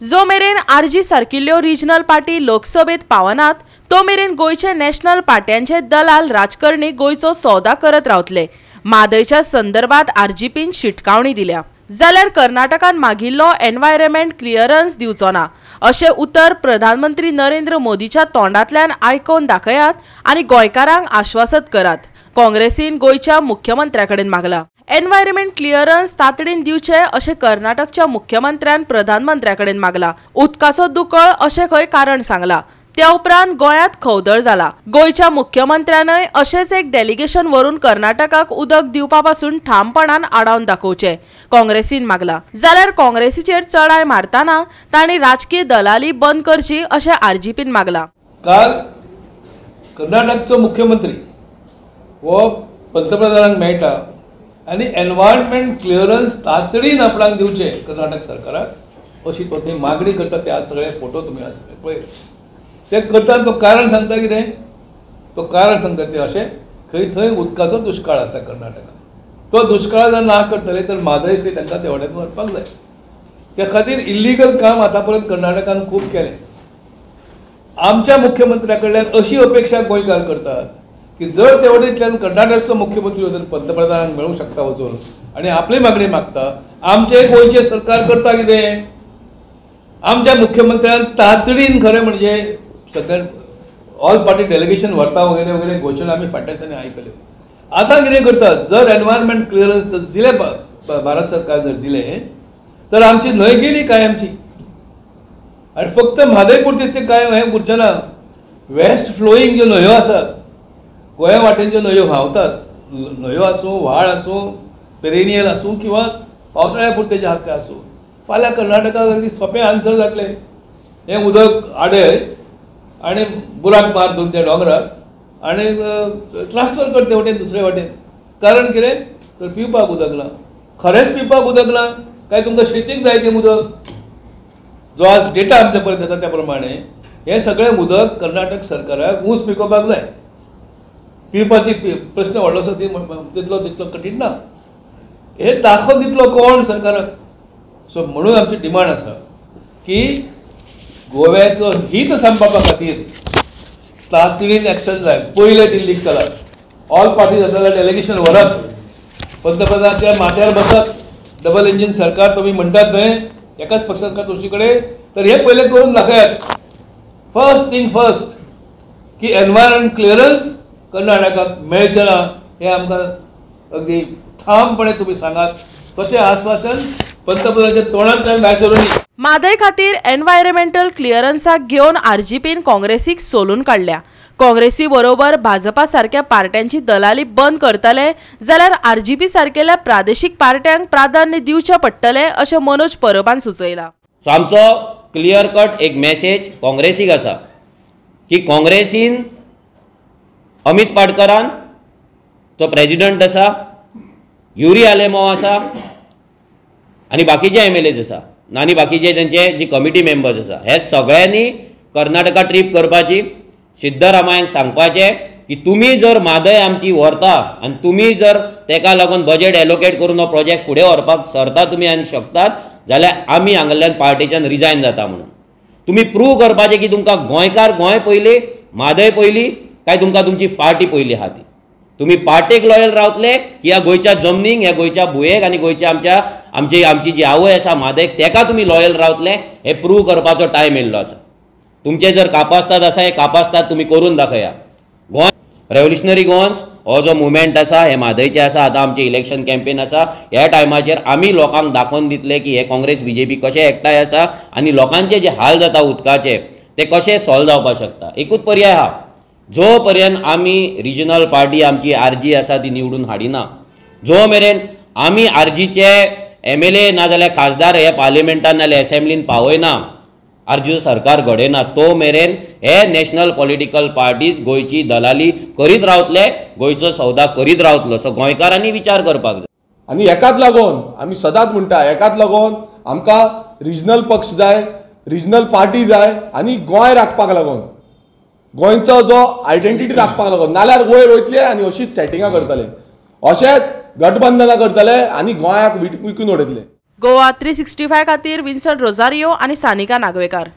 जो मेरेन RG सारकिल्ल्यो regional party लोकसभेत पावनात तो मेरेन गोंयचे नॅशनल पार्ट्यांचे दलाल राजकारणी गोंयचो सौदा करत रावतले. म्हादयच्या संदर्भात आरजीपीन शिटकावणी दिल्या. जाल्यार कर्नाटकान मागिल्लो एनवायरमेंट क्लियरन्स दिवचो ना अशें उतर प्रधानमंत्री नरेंद्र मोदीच्या तोंडांतल्यान आयकोन दाखयात आनी गोंयकारांक आश्वासत करात. काँग्रेसीन गोंयच्या मुख्यमंत्र्या कडेन मागला. एनवायरमेंट क्लियरन्स तातडीन दिवचे अशें कर्नाटकच्या मुख्यमंत्र्यान प्रधानमंत्र्या कडेन मागला. उदकाचो दुकळ अशें खंय कारण सांगला. त्या उपरांत गोंयांत खवदळ जाला. गोंयच्या मुख्यमंत्र्यानय अशेंच एक डेलिगेशन व्हरून कर्नाटकाक उदक दिवपा पासून ठामपणान आडावन दाखोवचें काँग्रेसीन मागला. जाल्यार काँग्रेसीचेर चढाय मारतना तांणी राजकीय दलाली बंद करची अशें आरजीपीन मागला. काल कर्नाटकचो मुख्यमंत्री हो पंतप्रधानांक मेळटा आनी एनवायरमेंट क्लियरन्स तातडीन आपणाक दिवचें कर्नाटक सरकाराक अशी तो थंय मागणी करता. ते आज सगळे फोटो तुमी आज सगळे पळयले. ते करता तो कारण सांगता कितें, तो कारण सांगता ते अशें खंय थंय उदकाचो दुश्काळ आसा कर्नाटकांत. तो दुश्काळ जर ना करतले तर म्हादय खंय तांकां ते वाटेन व्हरपाक जाय. त्या खातीर इल्लिगल काम आतां पर्यंत कर्नाटकान खूब केलें. आमच्या मुख्यमंत्र्या कडल्यान अशी अपेक्षा गोंयकार करतात की जर ते वटेंतल्यान कर्नाटकचो मुख्यमंत्री वचून पंतप्रधानांक मेळूंक शकता वचून आनी आपली मागणी मागता, आमचें गोंयचें सरकार करता कितें? आमच्या मुख्यमंत्र्यान तातडीन खरें म्हणजे सगळ्या ऑल पार्टी डेलिगेशन व्हरता वगैरे वगैरे घोशणा आमी फाटल्या दिसांनी आयकल्यो. आतां कितें करतात, जर एनवायरमेंट क्लियरन्स दिलें भारत सरकार जर दिलें तर आमची न्हंय गेली काय आमची. आनी फक्त म्हादय पुरतीच काय हें उरचें ना. वेस्ट फ्लोईंग ज्यो न्हंयो आसात, गोंया वाटेन ज्यो न्हंयो व्हांवतात, न्हंयो आसूं, व्हाळ आसूं, पेरेनियल आसूं किंवा पावसाळ्या पुरते जे आसात ते आसूं, फाल्यां कर्नाटकाक अगदी सोंपें आन्सर जातलें, हें उदक आडय आनी बुराक मार दोन त्या दोंगराक आनी ट्रान्सफर कर ते वटेन दुसरे वाटेन. कारण कितें तर पिवपाक उदक ना. खरेंच पिवपाक उदक ना काय तुमकां शेतीक जाय तें उदक? जो आज डेटा आमच्या पर्यंत येता त्या प्रमाणे हें सगळें उदक कर्नाटक सरकाराक ऊस पिकोवपाक जाय. पिवपाची प्रश्न व्हडलोसो तितलो तितलो कठीण ना. हे दाखोवन दितलो कोण सरकाराक? सो म्हणून आमची डिमांड आसा की गोव्याचो हित सांबाळपा खातीर तातडीन एक्शन जाय. पयलें दिल्लीक चलात, ऑल पार्टीज आसा जाल्यार डेलिगेशन व्हरात, पंतप्रधानाच्या माथ्यार बसत. डबल इंजीन सरकार तुमी म्हणटात न्हय एकाच पक्षान का दुसरी कडेन, तर हे पयलें करून दाखयात. फर्स्ट थिंग फर्स्ट की एनवायरमेंट क्लियरन्स कर्नाटकाक मेळचें ना हें आमकां अगदी ठामपणे तुमी सांगात. तशें आस्वासन पंतप्रधानाच्या तोंडांतल्यान भायर सरूनी. म्हादय खातीर एनवायरमेंटल क्लियरन्साक घेवन आरजीपीन काँग्रेसीक सोलून काडल्या. काँग्रेसी बरोबर भाजपा सारक्या पार्ट्यांची दलाली बंद करतले जाल्यार आरजीपी सारकेल्या प्रादेशीक पार्ट्यांक प्राधान्य दिवचें पडटलें अशें मनोज परबान सुचयलां. सो आमचो क्लियर कट एक मॅसेज काँग्रेसीक आसा की काँग्रेसीन अमित पाटकरान तो प्रेजिडंट आसा, युरी आलेमांव आसा आनी बाकीचे एमएलएज आसा आनी बाकीचे तेंचे जी कमिटी मेंबर्स आसा, हे सगळ्यांनी कर्नाटका ट्रीप करपाची, सिद्धरामय्यांक सांगपाचें की तुमी जर म्हादय आमची व्हरता आनी तुमी जर तेका लागून बजेट एलोकेट करून हो प्रोजेक्ट फुडें व्हरपाक सरता तुमी आनी शकतात जाल्यार आमी हांगल्यान पार्टीच्यान रिजायन जाता म्हणून. तुमी प्रूव करपाचें की तुमकां गोंयकार गोंय पयलीं, म्हादय पयली काय तुमकां तुमची पार्टी पयली आहा ती. तुमी पार्टेक लॉयल रावतले की ह्या गोंयच्या जमनीक, ह्या गोंयच्या भुंयेक आनी गोंयच्या आमच्या आमची आमची जी आवय आसा म्हादयक तेका तुमी लॉयल रावतले हें प्रूव करपाचो टायम येयल्लो आसा. तुमचे जर कापास्ताद आसा हे कापास्ताद तुमी करून दाखया. गोंय रेव्होल्युशनरी गोवन्स हो जो मुवमेंट आसा हे म्हादयचे आसा, आतां आमचें इलेक्शन कॅम्पेन आसा, ह्या टायमाचेर आमी लोकांक दाखोवन दितले की हे काँग्रेस बीजेपी कशें एकठांय आसा आनी लोकांचे जे हाल जाता उदकाचे ते कशे सॉल्व जावपाक शकता. एकूच पर्याय आहा, जो पर्यंत आमी रिजनल पार्टी आमची आरजी आसा ती निवडून हाडिना, जो मेरेन आमी आरजीचे एमएलए नाजाल्यार खासदार हे पार्लिमेंटान नाजाल्यार एसेंब्लीन पावयना, आरजीचो सरकार घडयना, तो मेरेन हे नॅशनल पॉलिटिकल पार्टीज गोंयची दलाली करीत रावतले, गोंयचो सौदा करीत रावतलो. सो गोंयकारांनी विचार करपाक जाय. आनी एकाच लागून आमी सदांच म्हणटा, एकाच लागून आमकां रिजनल पक्ष जाय, रिजनल पार्टी जाय आनी गोंय राखपाक लागून, गोंयचो जो आयडेंटिटी राखपाक लागून, नाल्यार वयर वयतले आनी अशीच सेटिंगां करतले, अशेंच गठबंधनां करतले आनी गोंयाक विकून उडयतले. गोवा 365 खातीर विन्सन रोजारियो आनी सानिका नागवेकार.